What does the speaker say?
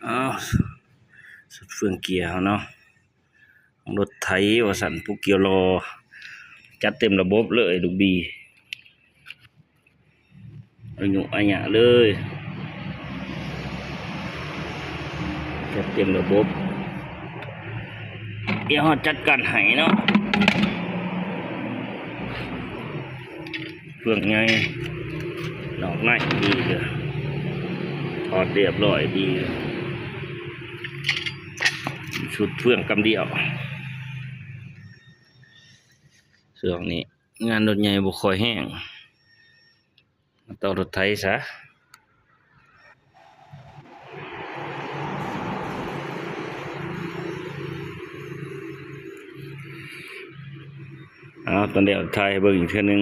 ອ້າວ ຊຸດເຟືອງເກຍເຮົາເນາະ ຂອງລົດໄຖວ່າຊັ້ນ ຜູ້ກ່ຽວຫຼໍ່ ຈັດເຕັມລະບົບເລີຍລູກບີ ອາຍຸອາຍະເລີຍ ຈັດເຕັມລະບົບ ດຽວເຮົາຈັດການໃຫ້ເນາະ. ເຟືອງໃຫຍ່ ນອກໃນດີເດີ ຖອດລຽບລ້ອຍດີ ຊຸດເຟືອງກຳດຽວ. ຊ່ວງນີ້ງານລົດໃຫຍ່ບໍ່ຄ່ອຍແຮງ ມາຕໍ່ລົດໄຖຊະ. ເອົາ ຕອນແລ້ວຖ່າຍໃຫ້ເບິ່ງອີກເທື່ອໜຶ່ງ.